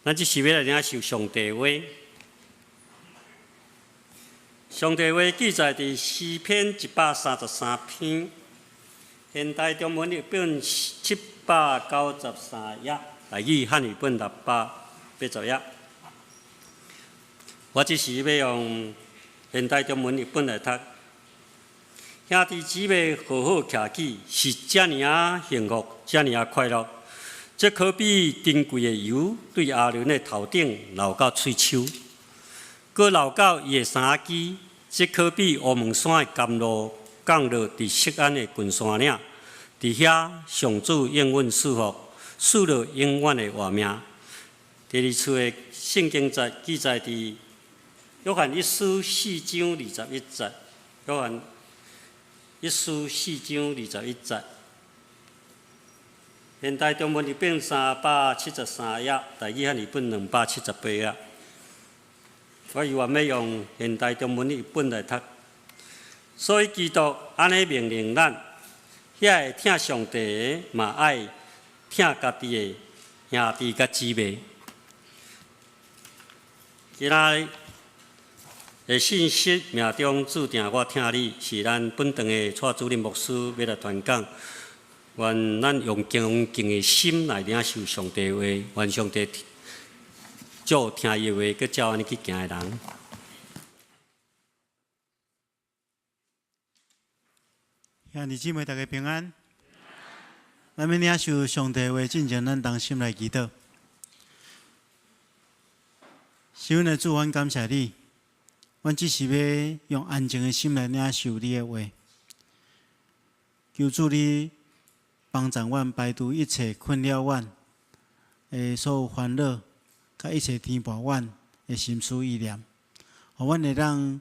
咱這時欲來領受上帝話。上帝話記載佇詩篇133篇，現代中文譯本793頁，台語漢語本680頁。我這時欲用現代中文譯本來讀。兄弟姊妹和好徛起，是遮爾仔幸福，遮爾仔快樂。這可比珍貴的油對亞倫的頭頂流到喙鬚，閣流到伊的衫仔機。這可比烏蒙山的甘露降落佇錫安的群山嶺。佇遐，上主應允賜福，賜落永遠的活命。第二處的聖經節記載佇約翰一書四章二十一節。約翰一書四章二十一節。現代中文譯本373頁，台語漢語本278頁。我猶原欲用現代中文譯本來讀。所以基督按呢命令咱，遐會疼上帝的，嘛愛疼家己的兄弟佮姊妹。今仔日的信息命中注定我疼你，是咱本堂的蔡主任牧師欲來傳講。願咱用恭敬的心來領受上帝話，願上帝祝聽伊的話，閣照按呢去行的人。兄弟姊妹，大家平安。咱欲領受上帝話進前，咱同心來祈禱。是阮的主，阮感謝你，阮只是欲用安靜的心來領受你的話。求主你幫助阮排除一切困擾阮的所有煩惱，佮一切牽絆阮的心思意念，予阮會當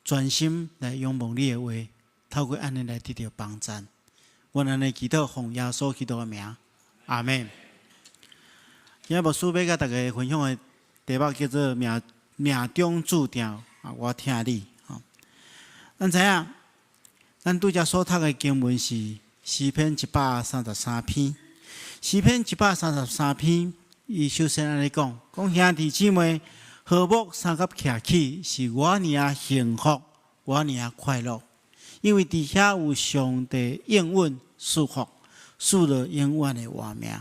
專心來仰望你的話，透過按呢來得著幫助。阮按呢祈禱，奉耶穌基督的名，阿們。今仔牧師欲佮大家分享的題目叫做命命中注定啊，我疼你。吼，咱知影，咱拄才所讀的經文是詩篇一百三十三篇。詩篇一百三十三篇，伊首先按呢講，講兄弟姊妹和睦相佮徛起，是偌爾仔幸福，偌爾仔快樂，因為佇遐有上帝應允賜福，賜落永遠的活命。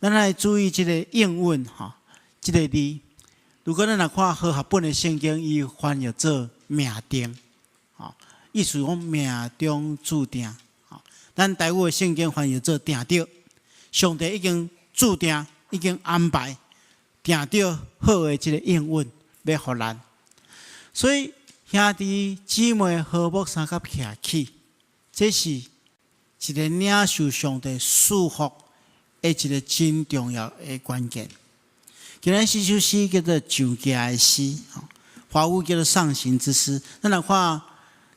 咱來注意這個應允吼，這個字。如果咱若看和合本的聖經，伊翻譯做命定，吼，意思講命中注定。咱台語的聖經翻譯做定著，上帝已經注定，已經安排定著好的這個應允欲予咱。所以兄弟姊妹和睦相佮徛起，這是一個領受上帝祝福的一個真重要的關鍵。今仔日這首詩叫做上行的詩，華語叫做上行之詩。咱來看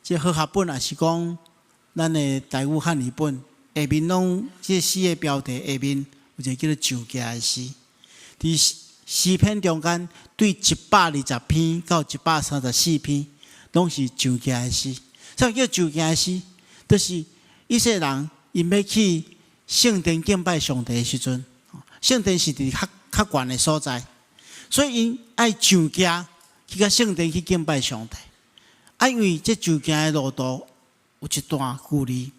這和合本，抑是講咱的台語漢語本下面攏這詩的標題下面有一個叫做上行的詩。佇詩篇中間，對120篇到134篇，攏是上行的詩。啥叫上行的詩？就是以色列人𪜶欲去聖殿敬拜上帝的時陣，聖殿是佇較較懸的所在，所以𪜶愛上行去到聖殿去敬拜上帝。啊，因為這上行的路途有一段距離，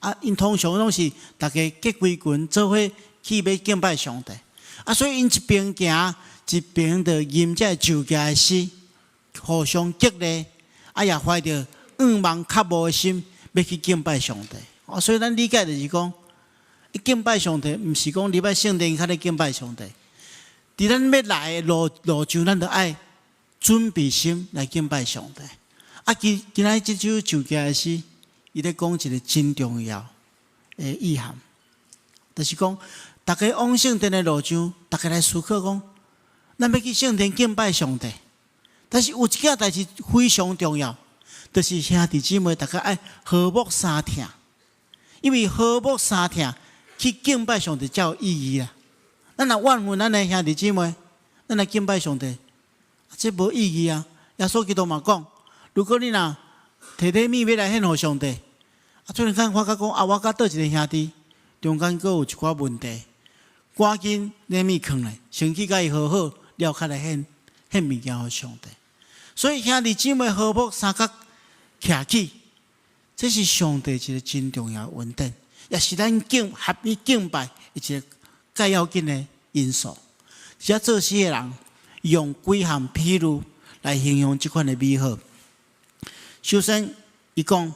啊，𪜶通常攏是逐家結規群做伙去欲敬拜上帝。啊，所以𪜶一邊行一邊就吟這個上行的詩，互相激勵，啊，也懷著向望渴慕的心，欲去敬拜上帝。哦，所以咱理解就是講，敬拜上帝，毋是講入來聖殿才咧敬拜上帝。佇咱欲來的路路上，咱就愛準備心來敬拜上帝。啊，今今仔這首上行的詩，伊咧講一個真重要的意涵，就是講，逐家往聖殿的路上，逐家來思考講，咱欲去聖殿敬拜上帝，但是有一件代誌非常重要，就是兄弟姊妹逐家愛和睦相疼，因為和睦相疼去敬拜上帝才有意義啦。咱若怨恨咱的兄弟姊妹，咱來敬拜上帝，這無意義啊！耶穌基督嘛講，如果你若提禮物欲來獻予上帝，啊，突然間發覺講啊，我佮佗一個兄弟中間閣有一寡問題，趕緊捏物囥咧，先去共伊和好，了較來獻獻物件予上帝。所以兄弟姊妹和睦相佮徛起，這是上帝一個真重要的恩典，也是咱敬合一敬拜一個蓋要緊的因素。這作詩的人用幾項譬喻來形容這款的美好。首先，伊講，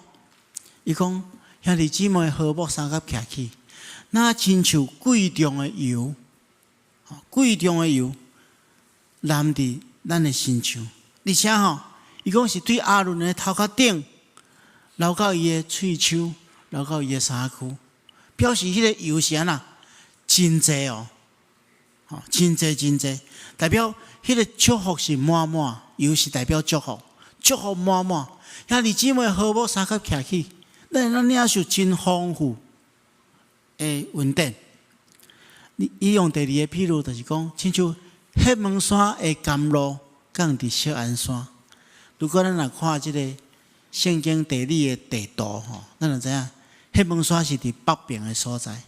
伊講兄弟姊妹和睦相佮徛起，若親像貴重的油，貴重的油淋佇咱的身上，而且吼，伊講是對亞倫的頭殼頂，流到伊的喙鬚，流到伊的衫褲，表示彼个油是按怎真濟哦，吼，真濟真濟，代表彼个祝福是滿滿，油是代表祝福，祝福滿滿。兄弟姊妹和睦相佮徛起，咱會當領受真豐富的恩典。伊用第二個譬喻，就是講，親像黑門山的甘露降佇錫安山。如果咱若看這個聖經地理的地圖吼，咱就知影黑門山是佇北邊的所在，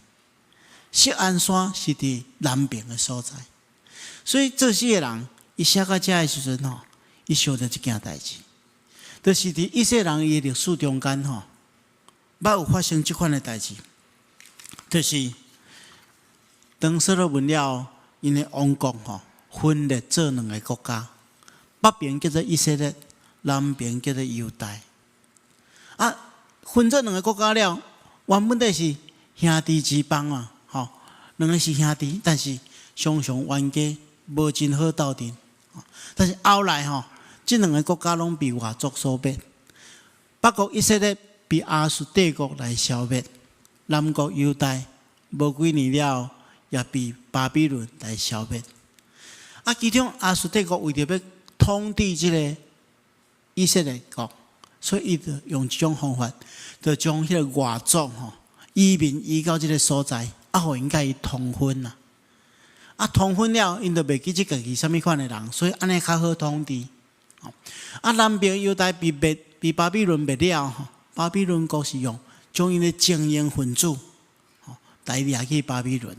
錫安山是佇南邊的所在。所以作詩的人，伊寫到遮的時陣吼，伊想著一件代誌，就是佇以色列人伊的歷史中間吼，捌有發生這款的代誌，就是當所羅門了，𪜶的王國吼分裂做兩个國家，北邊叫做以色列，南邊叫做猶大。啊，分做兩个國家了，原本底是兄弟之邦啊，吼，兩个是兄弟，但是常常冤家，無真好鬥陣。但是後來吼，這兩个國家攏被外族所滅。北國以色列被亞述帝國來消滅，南國猶大無幾年了後，也被巴比倫來消滅。啊，其中亞述帝國為著欲統治這个以色列國，所以伊就用這種方法，就將彼个外族吼移民移到這个所在，啊，予𪜶共伊通婚啦。啊，通婚了，𪜶就袂記得家己啥物款的人，所以按呢較好統治。啊，南邊猶大被滅，被巴比倫滅了吼，巴比倫國是用將𪜶的精英分子，吼，來掠去巴比倫。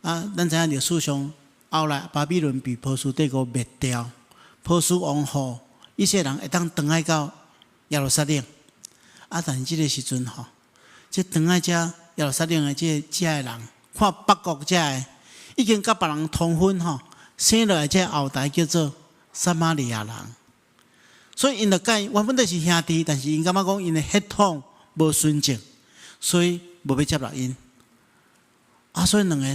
啊，咱知影歷史上後來巴比倫被波斯帝國滅掉，波斯王予以色列人會當轉來到耶路撒冷。啊，但是這个時陣吼，這轉來遮耶路撒冷的這遮的人，看北國遮的已經佮別人通婚吼，生落來這後代叫做撒瑪利亞人。所以𪜶就佮原本都是兄弟，但是𪜶感覺講𪜶的血統無純正，所以無欲接納𪜶。啊，所以兩個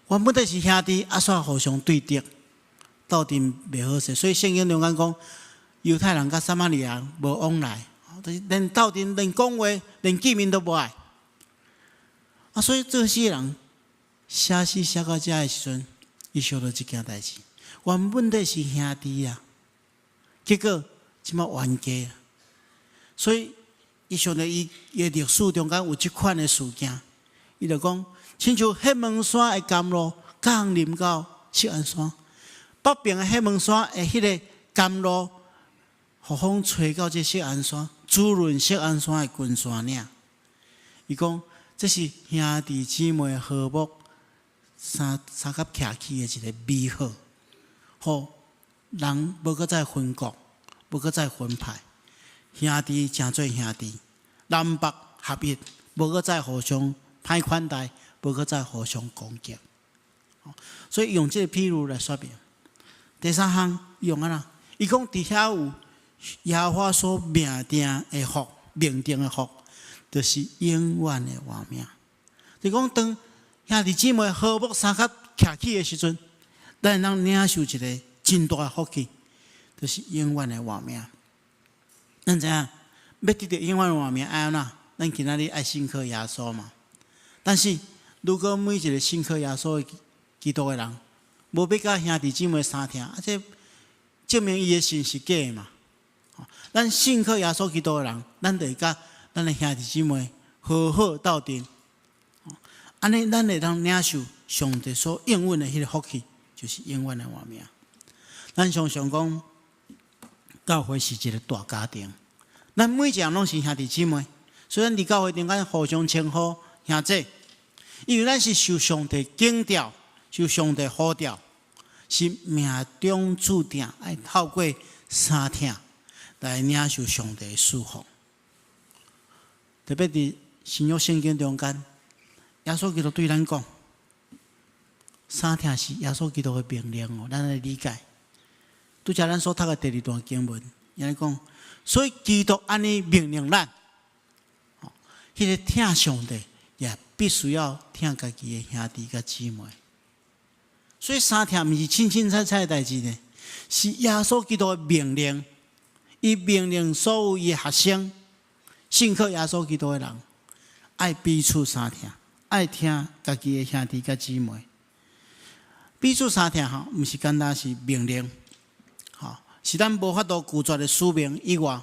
原本都是兄弟，啊，煞互相對敵，鬥陣袂好勢。所以聖經中間講，猶太人佮撒瑪利亞人無往來，就是連鬥陣、連講話、連見面都無愛。啊，所以作詩人寫詩寫到遮的時陣，伊想著一件代誌，原本都是兄弟啊，結果這馬冤家啊。所以伊想著伊伊的歷史中間有這款的事件，伊就講，親像黑門山的甘露降臨到錫安山，北邊的黑門山的彼个甘露，予風吹到這錫安山，滋潤錫安山的群山嶺。伊講，這是兄弟姊妹和睦相相佮徛起的一个美好，予人無閣再分國，無閣再分派，兄弟成做兄弟，南北合一，無閣再互相歹款待，無閣再互相攻擊。所以用這个譬喻來說明。第三項用按怎？伊講佇遐有耶和華所命定的福，命定的福，就是永遠的活命。就講當兄弟姊妹和睦相佮徛起的時陣，咱會當領受一个真大的福氣，就是永遠的活命。咱知影欲得著永遠的活命愛按怎？咱今仔日愛信靠耶穌嘛。但是如果每一个信靠耶穌的基督的人，無欲佮兄弟姊妹相疼，啊，這證明伊的信是假的嘛。咱信靠耶穌基督的人，咱就會佮咱的兄弟姊妹好好鬥陣。按呢，咱會當領受上帝所應允的彼个福氣，就是永遠的活命。咱常常講，教會是一个大家庭，咱每一个人攏是兄弟姊妹，所以咱佇教會中間互相稱呼兄姐，因為咱是受上帝揀召，受上帝呼召，是命中注定愛透過相疼來領受上帝的祝福。特別佇新約聖經中間，耶穌基督對咱講，相疼是耶穌基督的命令哦，咱來理解。拄才咱所讀的第二段經文，伊按呢講，所以基督按呢命令咱，彼个疼上帝，也必須要疼家己的兄弟佮姊妹。所以相疼毋是凊凊彩彩的代誌呢，是耶穌基督的命令。伊命令所有伊的學生，信靠耶穌基督的人，愛彼此相疼，愛疼家己的兄弟佮姊妹。彼此相疼吼，毋是簡單是命令，吼，是咱無法度拒絕的使命以外，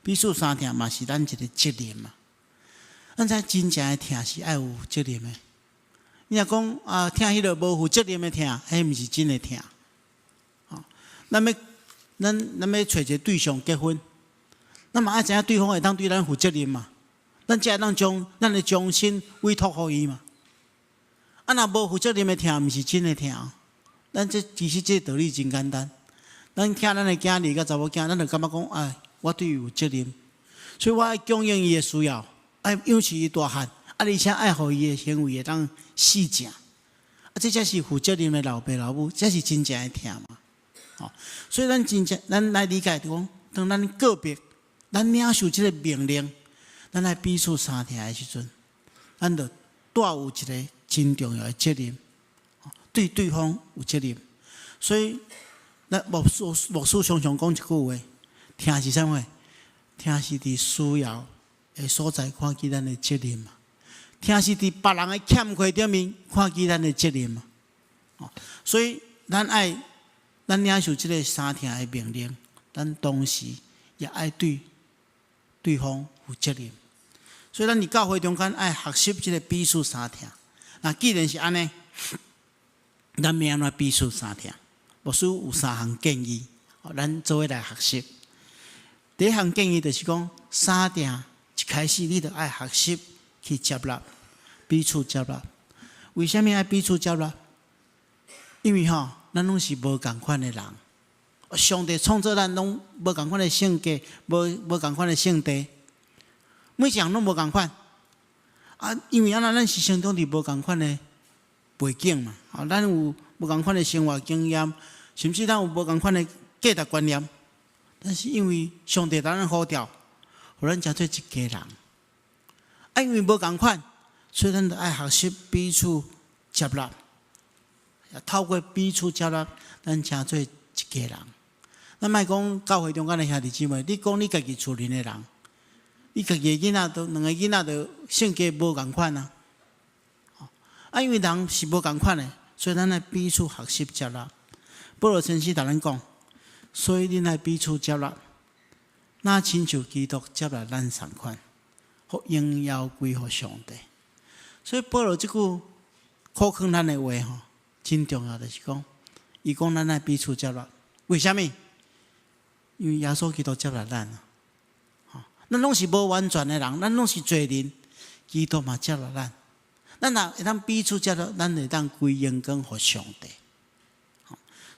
彼此相疼嘛是咱一个責任嘛。咱知真正的疼是愛有責任的。你若講啊，疼彼个無負責任的疼，彼毋是真的疼。吼，咱欲揣一个對象結婚，咱嘛愛知影對方會當對咱負責任嘛，咱才會當將咱的終身委託予伊嘛。啊，若無負責任的疼，毋是真的疼。咱這其實這道理真簡單。咱疼咱的囝兒佮查某囝，咱就感覺講，哎，我對伊有責任，所以我愛供應伊的需要，愛養育伊大漢，啊，而且愛予伊的行為會當四正。啊，這才是負責任的老爸老母，這是真正的疼嘛。吼，所以咱真正咱來理解就講，當咱個別，咱領受這个命令，咱來彼此相疼的時陣，咱就帶有一个真重要的責任，對對方有責任。所以，咱牧師常常講一句話：疼是啥物？疼是佇需要的所在看見咱的責任嘛。疼是佇別人的欠缺頂面看見咱的責任嘛。所以咱愛咱領受這个相疼的命令，咱同時也愛對對方負責任。所以咱佇教會中間愛學習這个彼此相疼。那既然是按呢，咱欲按怎彼此相疼？牧師有三項建議，咱做伙來學習。第一項建議就是講，相疼一開始你就愛學習去接納，彼此接納。為啥物愛彼此接納？因為吼，咱攏是無仝款的人。上帝創造咱攏無仝款的性格，無仝款的性地，每一項攏無仝款。啊，因為按呢，咱是生長佇無仝款的背景嘛，啊，咱有無仝款的生活經驗，甚至咱有無仝款的價值觀念。但是因為上帝共咱呼召，予咱成做一家人。啊，因為無仝款，所以咱就愛學習彼此接納，透過彼此接納，咱成做一家人。咱莫講教會中間的兄弟姊妹，你講你家己厝裡的人，你家己的囡仔都兩個囡仔都性格無仝款啊。啊，因為人是無仝款的，所以咱愛彼此學習接納。保羅先生共咱講，所以恁愛彼此接納，若親像基督接納咱仝款，予榮耀歸予上帝。所以保羅這句苦勸咱的話吼，真重要，就是講，伊講咱愛彼此接納。為啥物？因為耶穌基督接納咱啊！咱攏是無完全的人，咱攏是罪人，基督嘛接納咱。咱若會當彼此接納，咱會當歸榮光予上帝。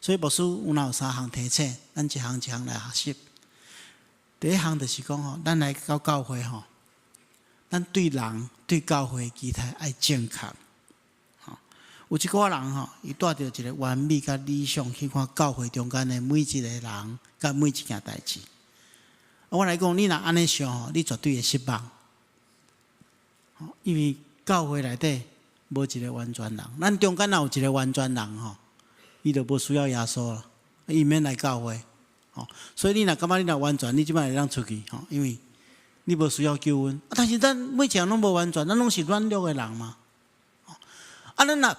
所以牧師有若有三項提醒，咱一項一項來學習。第一項就是講吼，咱來到教會吼，咱對人對教會期待愛正確。有一寡人吼，伊帶著一个完美佮理想去看教會中間的每一个人佮每一件代誌。我來講，你若按呢想吼，你絕對會失望。因為教會內底無一个完全人，咱中間若有一个完全人吼，伊就無需要耶穌了，伊毋免來教會。所以你若感覺你若完全，你這擺會當出去吼，因為你無需要救恩。但是咱每一個人攏無完全，咱攏是軟弱的人嘛。啊，咱若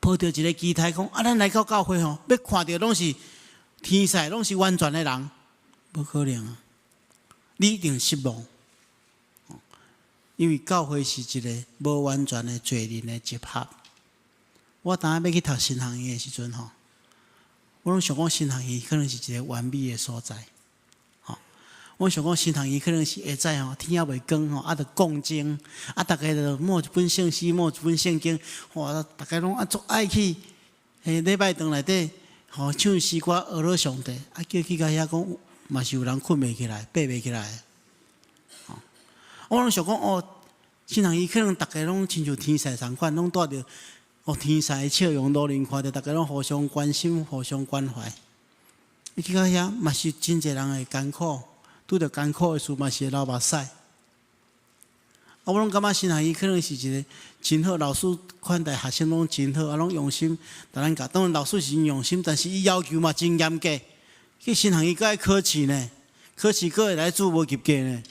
抱著一个期待講，啊，咱來到教會吼，欲看著攏是天使，攏是完全的人，無可能啊！你一定失望，因為教會是一个無完全的罪人的集合。我當下欲去讀神學院的時陣吼，我攏想講神學院可能是一个完美的所在。吼，我想講神學院可能是下早吼，天猶未光吼，啊，就講經，啊，逐家就摸一本聖詩，摸一本聖經，哇，逐家攏啊足愛去，彼禮拜堂內底吼唱詩歌，學了上帝，啊，叫去到遐講，嘛是有人睏袂起來，爬袂起來。吼，我攏想講哦，神學院可能逐家攏親像天使仝款，攏帶著哦天使的笑容，路面看著逐家攏互相關心、互相關懷。你去到遐嘛是真濟人會艱苦。拄著艱苦的事嘛是會流目屎。啊，我攏感覺神學院可能是一個真好，老師款待學生攏真好，啊，攏用心，共咱教。當然老師是真用心，但是伊要求嘛真嚴格。去神學院閣愛考試呢，考試閣會來注無及格呢。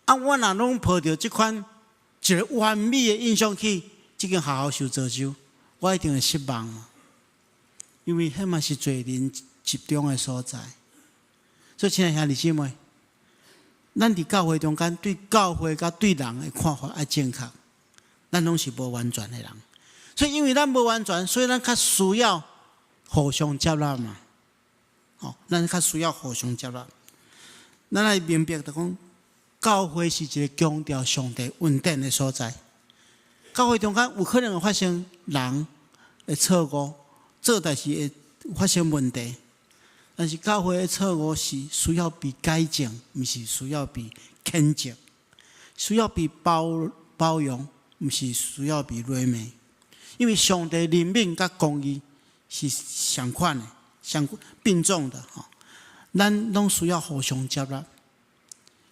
啊，我若攏抱著這款一個完美的印象去這間學校受造就，我一定會失望嘛。因為彼嘛是罪人集中的所在。所以，親愛兄弟姊妹，咱佇教會中間對教會佮對人的看法愛正確。咱攏是無完全的人，所以因為咱無完全，所以咱較需要互相接納嘛。哦，咱較需要互相接納。咱愛明白著講，教會是一個強調上帝恩典的所在。教會中間有可能會發生人的錯誤，做代誌會發生問題。但是教會的錯誤是需要被改正，毋是需要被譴責；需要被包容，毋是需要被責罵。因為上帝憐憫佮公義是相款的，相並重的吼。咱攏需要互相接納。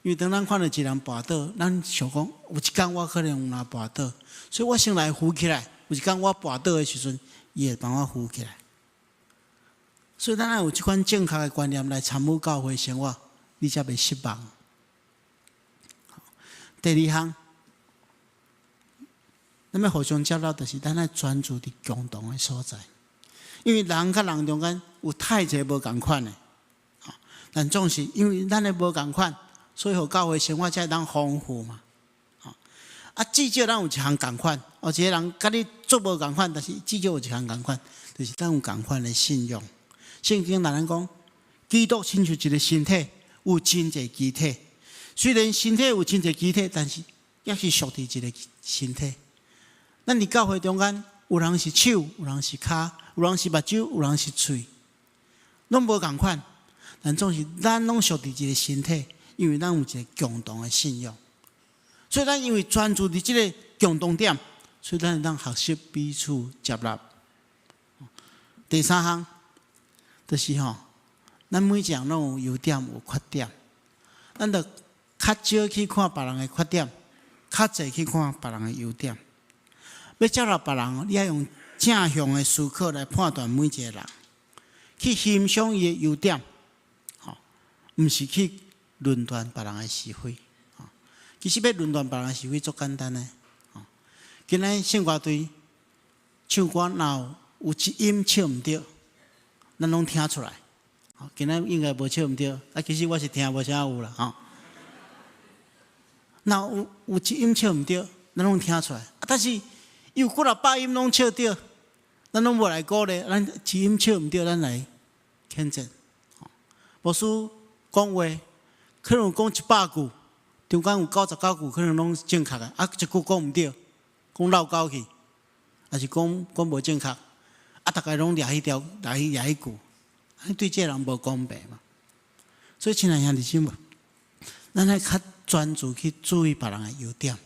因為當咱看著一個人跋倒，咱想講有一工我可能有若跋倒，所以我先來扶起來。有一工我跋倒的時陣，伊會幫我扶起來。所以，咱愛有這款正確的觀念來參與教會生活，你才袂失望。第二項，咱欲互相接納，就是咱愛專注佇共同的所在。因為人佮人中間有太濟無仝款的，但總是因為咱的無仝款，所以予教會生活才會當豐富嘛。啊，至少咱有一項仝款，哦，一個人佮你足無仝款，但是至少有一項仝款，就是咱有仝款的信仰。聖經若咱講，基督親像一個身體，有真濟肢體。雖然身體有真濟肢體，但是也是屬佇一個身體。咱佇教會中間，有人是手，有人是跤，有人是目睭，有人是喙，攏無仝款。但總是咱攏屬佇一個身體，因為咱有一個共同的信仰。所以咱因為專注佇這個共同點，所以咱會當學習彼此接納。第三項，就是吼，咱每一個人攏有優點有缺點，咱著較少去看別人的缺點，較濟去看別人的優點。欲接納別人，你愛用正向的思考來判斷每一個人，去欣賞伊的優點，吼，毋是去論斷別人的是非。其實欲論斷別人的是非足簡單的。今仔聖歌隊唱歌，若有一音唱毋對，咱攏聽出來。今仔應該無唱毋對，啊，其實我是聽無啥有啦，吼。若有一音唱毋對，咱攏聽出來。啊，但是有幾若百音攏唱對，咱攏無來鼓勵，咱一音唱毋對，咱來譴責。牧師講話可能講100句，中間有99句可能攏正確的，啊，一句講毋對，講落狗去，抑是講講無正確，啊，逐家攏掠彼條，掠彼句，對這个人無公平嘛。所以，親愛兄弟姊妹，咱愛較專注去注意別人的優點，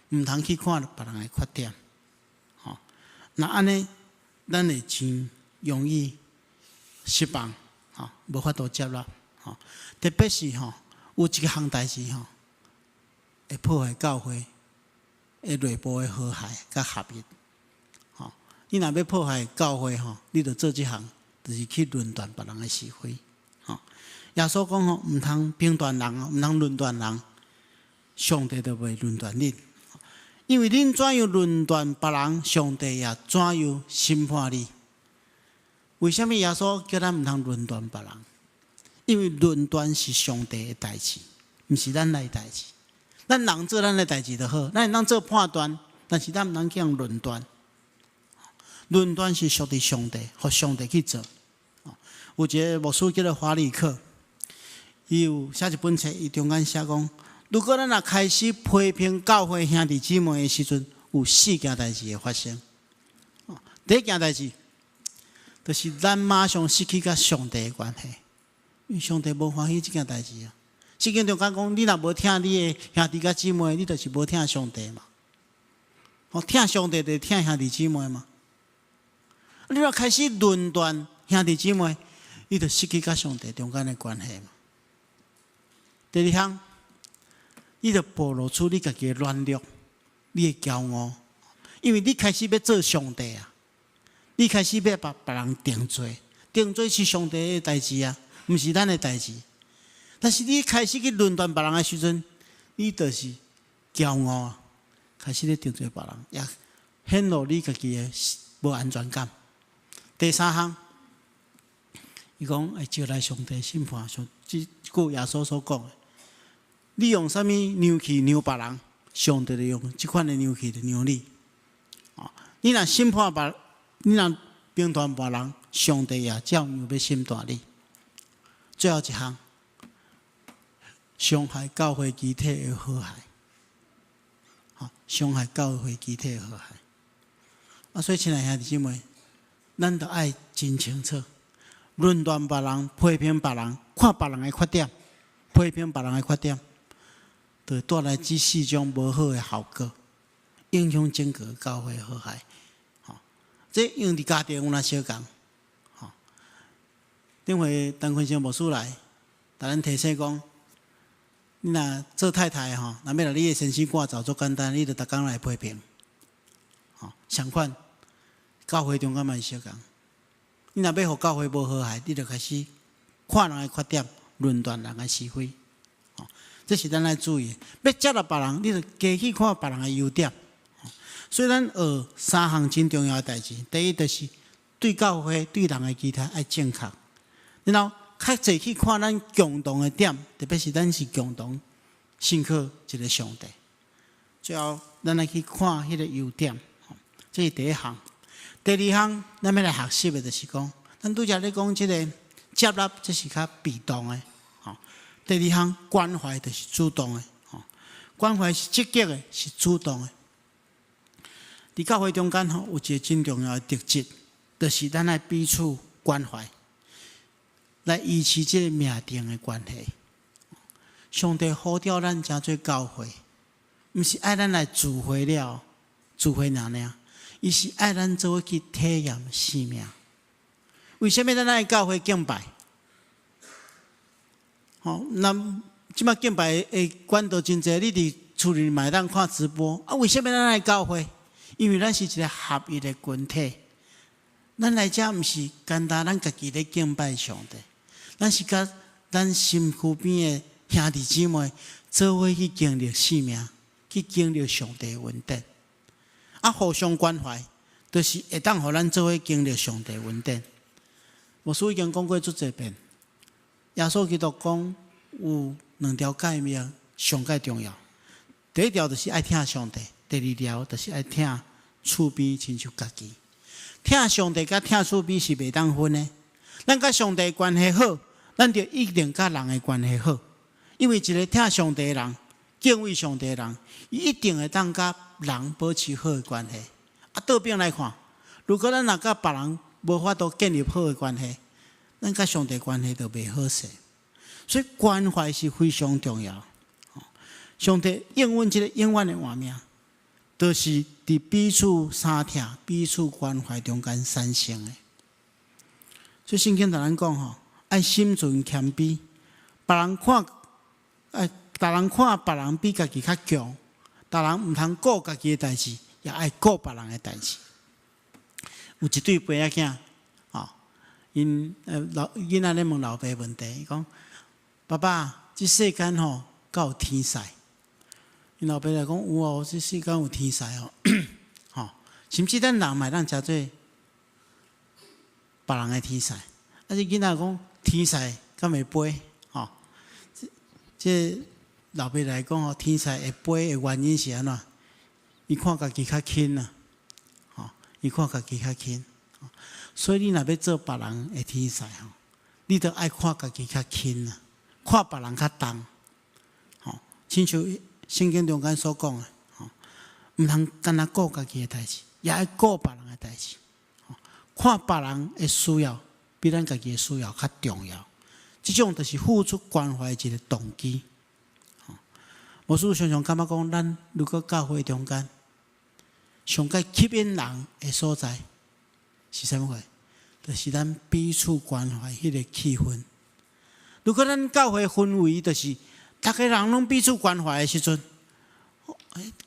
毋通去看別人的缺點。吼，若按呢，咱會真容易失望，吼，無法度接納，吼。特別是吼，有一項代誌吼，會破壞教會的內部的和諧佮合一。吼，你若欲破壞教會吼，你著做這項，就是去論斷別人的是非。吼，耶穌講吼，毋通評斷人，毋通論斷人，上帝就袂論斷恁。因為恁怎樣論斷別人，上帝也怎樣審判你。為啥物耶穌叫咱毋通論斷別人？因為論斷是上帝的代誌，毋是咱的代誌。咱人做咱的代誌就好，咱會當做判斷，但是咱毋通去予人論斷。論斷是屬佇上帝，予上帝去做。有一个牧師叫做華理克，伊有寫一本冊，伊中間寫講，如果咱若開始批評教會兄弟姊妹的時陣，有四件代誌會發生。第一件代誌，就是咱馬上失去佮上帝的關係，因為上帝無歡喜這件代誌啊。聖經中間講，你若無疼你的兄弟佮姊妹，你就是無疼上帝嘛。哦，疼上帝就疼兄弟姊妹嘛。你若開始論斷兄弟姊妹，你就失去佮上帝中間的關係嘛。第二項，你就暴露出你家己的軟弱，你的驕傲，因為你開始欲做上帝啊，你開始欲共別人定罪，定罪是上帝的代誌啊，毋是咱的代誌。但是你開始去論斷別人的時陣，你就是驕傲啊，開始咧定罪別人，也顯露你家己的無安全感。第三項，伊講會招來上帝審判，像這句耶穌所講的，你用啥物量器量別人，上帝就用這款的量器來量你。你若審判別，你若評斷別人，上帝也照樣欲審斷你。最後一項，傷害教會肢體的和諧，傷害教會肢體的和諧。啊，所以親愛兄弟姊妹，咱著愛真清楚，論斷別人、批評別人、看別人的缺點、批評別人的缺點，就會帶來這四種無好的後果，影響整個教會和諧。這用佇家庭有哪相仝？頂回陳坤生牧師來，共咱提醒講，你若做太太吼，若欲共你的先生趕走足簡單，你就逐工來批評。相款，教會中間嘛是相仝。你若欲予教會無和諧，你就開始看人的缺點，論斷人的是非。這是咱愛注意的。欲接納別人，你就加去看別人的優點。所以咱學三項真重要的代誌。第一，就是對教會、對人的期待愛正確。然後較濟去看咱共同的點，特別是咱是共同信靠一個上帝。最後，咱來去看彼個優點，這是第一項。第二項，咱欲來學習的就是講，咱拄才咧講這個接納，這是較被動的。第二項關懷就是主動的。關懷是積極的，是主動的。佇教會中間吼，有一個真重要的特質，就是咱愛彼此關懷，來維持這個命定的關係。上帝呼召咱成做教會，毋是愛咱來聚會了，聚會爾爾，伊是愛咱做伙去體驗生命。為啥物咱愛教會敬拜？吼，那這擺敬拜的管道真濟，你佇厝裡嘛會當看直播。啊，為啥物咱愛教會？因為咱是一個合一的群體，咱來遮毋是干焦咱家己咧敬拜上帝，咱是佮咱身軀邊的兄弟姊妹做伙去經歷生命，去經歷上帝的恩典。啊，互相關懷，就是會當予咱做伙經歷上帝恩典。牧師已經講過足濟遍，耶穌基督講有兩條誡命上蓋重要。第一條就是愛疼上帝，第二條就是愛疼厝邊親像家己。疼上帝佮疼厝邊是袂當分的。咱佮上帝關係好，咱就一定佮人的關係好。因為一個疼上帝的人，敬畏上帝的人，伊一定會當佮人保持好的關係。啊，倒轉來看，如果咱若佮別人無法度建立好的關係，咱佮上帝關係就袂好勢。所以關懷是非常重要。上帝應允這個永遠的活命，就是佇彼此相疼、彼此關懷中間產生的。所以聖經同咱講吼，愛心存謙卑，別人看，愛逐人看別人比家己較強，逐人毋通顧家己的代誌，也愛顧別人的代誌。有一對爸仔囝，吼，𪜶老囡仔咧問老爸問題，伊講：爸爸，這世間吼敢有天使？𪜶老爸來講有哦，這世間有天使哦，吼，甚至咱人嘛會當成做別人的天使。啊，這囡仔講天使敢會飛？吼，這老爸來講吼，天使會飛的原因是按怎？伊看家己較輕啊，吼，伊看家己較輕。所以你若欲做別人的天使吼，你著愛看家己較輕啊，看別人較重。吼，親像聖經中間所講的，吼，毋通干焦顧家己的代誌，也愛顧別人的代誌。看別人的需要，比咱家己的需要較重要。這種就是付出關懷的一個動機。牧師常常感覺講，咱如果教會中間上蓋吸引人的所在是啥物貨？就是咱彼此關懷彼個氣氛。如果咱教會氛圍就是逐个人攏彼此關懷的時陣，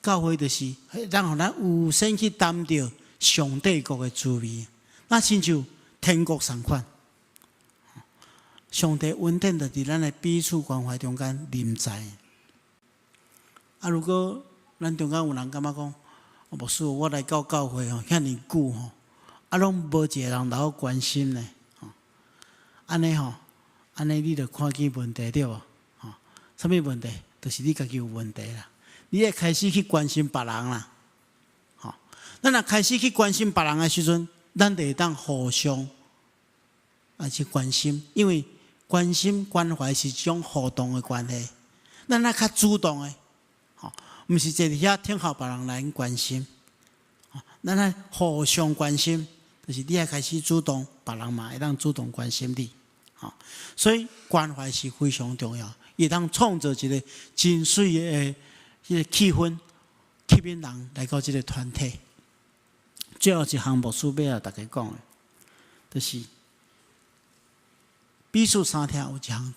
教會就是讓予咱有先去擔著上帝國的滋味，那親像天國仝款。上帝恩典就佇咱的彼此關懷中間臨在。啊，如果咱中間有人感覺講，牧師，我來到教會吼，遐爾久吼，啊，攏無一个人來我關心呢，吼，按呢吼，按呢你就看見問題對無？吼，啥物問題？就是你家己有問題啦。你會開始去關心別人啦，吼。咱若開始去關心別人的時陣，咱就會當互相啊去關心，因為關心關懷是一種互動的關係。咱若較主動的，吼，毋是坐佇遐聽候別人來關心，咱愛互相關心，就是你愛開始主動，別人嘛會當主動關心你，吼。所以關懷是非常重要，會當創造一個真媠的彼個氣氛，吸引人來到這個團體。最後一項牧師欲共大家講的，就是彼此相疼有一項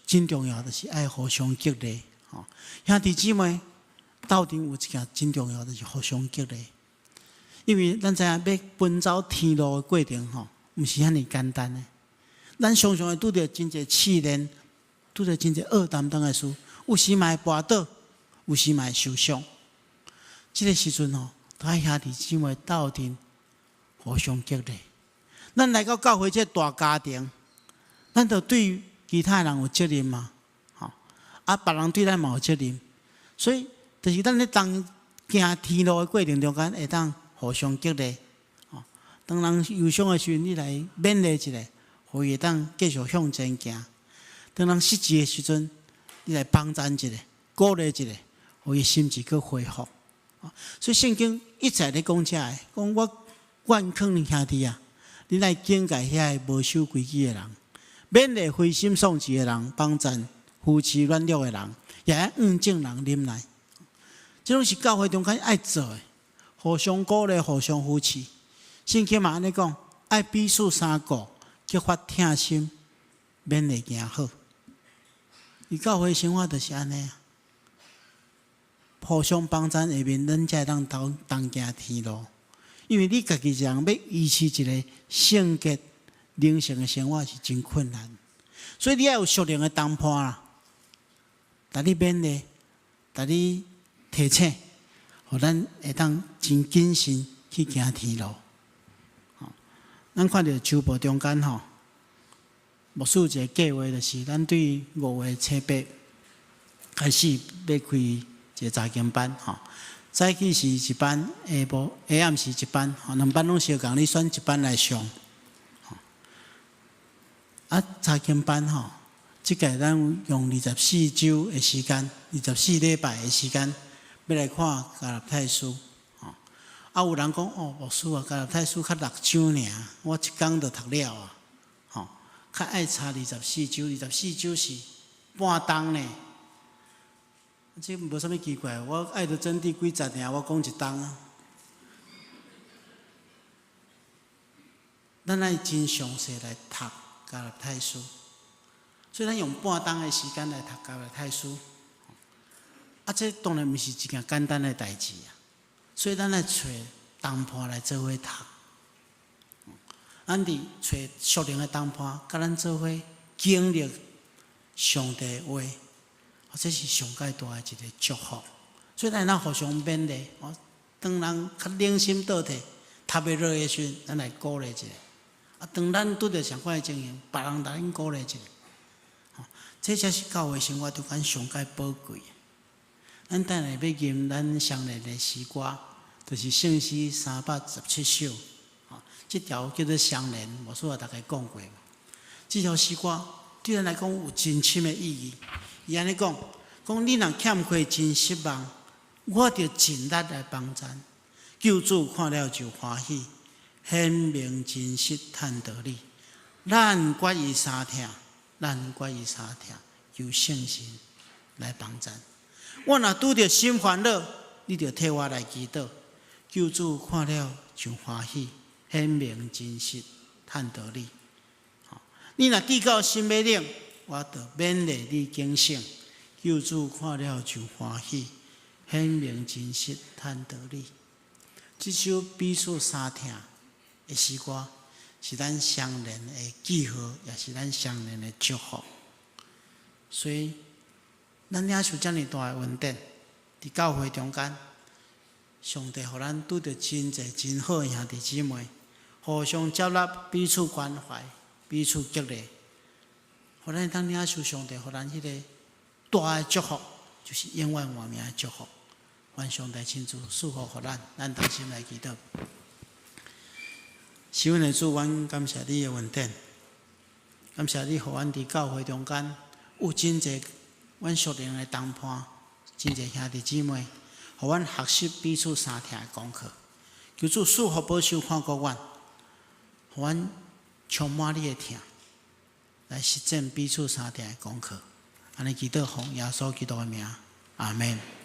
真重要，就是愛互相激勵。吼，兄弟姊妹鬥陣有一件真重要，就是互相激勵。因為咱知影欲奔走天路的過程吼，毋是遐爾簡單的。咱常常會拄著真濟試煉，拄著真濟惡擔當的事，有時嘛會跋倒，有時嘛會受傷。這個時陣吼，都愛兄弟姊妹鬥陣互相激勵。咱來到教會這個大家庭，咱就對其他人有責任嘛，吼啊，別人對咱嘛有責任，所以就是咱咧當行天路的過程中間，會當互相激勵。吼，當人受傷的時陣，你來勉勵一下，予伊會當繼續向前行。當人失志的時陣，你來幫贊一下，鼓勵一下，予伊心志閣恢復。所以聖經一再咧講這个，講我願勸恁兄弟啊，恁愛警戒遐个無守規矩的人，勉勵灰心喪志的人，幫贊扶持軟弱的人，也愛向眾人忍耐。這攏是教會中間愛做的，互相鼓勵，互相扶持。聖經嘛按呢講，愛彼此相顧，激發疼心，勉勵行好。佇教會生活就是按呢，互相幫贊下面，咱才會當同同行天路。因為你家己一人欲維持一個聖潔靈性的生活是真困難，所以你愛有屬靈的同伴啦，共你勉勵，共你提醒，予咱會當真謹慎去行天路。咱看著週報中間吼，牧師有一個計劃，就是咱對5月初8開始欲開一個查經班吼。早起是一班，下晡下暗時一班，吼，兩班攏相仝，你選一班來上。啊，查經班吼，這屆咱用24週的時間，24禮拜的時間，欲來看加拉太書。吼，啊，有人講哦，牧師啊，加拉太書較六章爾，我一工就讀了啊。吼，較愛查二十四週，二十四週是半冬呢。這無啥物奇怪，我愛的真諦幾十年，我講一冬啊。咱愛真詳細來讀加拉太書，所以咱用半冬的時間來讀加拉太書。啊，這當然毋是一件簡單的代誌啊。所以咱愛揣同伴來做伙讀。咱佇揣屬靈的同伴，佮咱做伙經歷上帝的話。這是上蓋大的一個祝福，所以咱會當互相勉勵。哦，當人較冷心倒退、讀袂落的時陣，咱來鼓勵一下。啊，當咱拄著相款的情形，別人來咱鼓勵一下。吼，這才是教會生活中間上蓋寶貴的。咱等下欲吟咱相連的詩歌，就是聖詩317首。吼，這條叫做相連，牧師也大概講過。這條詩歌對咱來講有真深的意義。伊按呢講，講你若欠缺真失望，我就盡力來幫贊。救主看了就歡喜，顯明真實趁道理。咱決意相疼，咱決意相疼，求聖神來幫贊。我若拄著心煩惱，你就替我來祈禱。救主看了就歡喜，顯明真實趁道理。你若至到心欲冷，我就勉勵你警醒。救主看了就歡喜，顯明真實趁道理。這首彼此相疼的詩歌，是咱相連的記號，也是咱相連的祝福。所以，咱領受遮爾大的恩典，佇教會中間，上帝予咱拄著真濟真好的兄弟姊妹，互相接納、彼此關懷、彼此激勵，予咱會當領受上帝予咱彼个大的祝福，就是永遠活命的祝福。願上帝親自賜福予咱，咱同心來祈禱。是阮的主，阮感謝你的恩典，感謝你予阮佇教會中間有真濟阮屬靈的同伴，真濟兄弟姊妹，予阮學習彼此相疼的功課。求主賜福保守看顧阮，予阮充滿你的疼，來實踐彼此相疼的功課。按呢祈禱奉耶穌基督的名，阿門。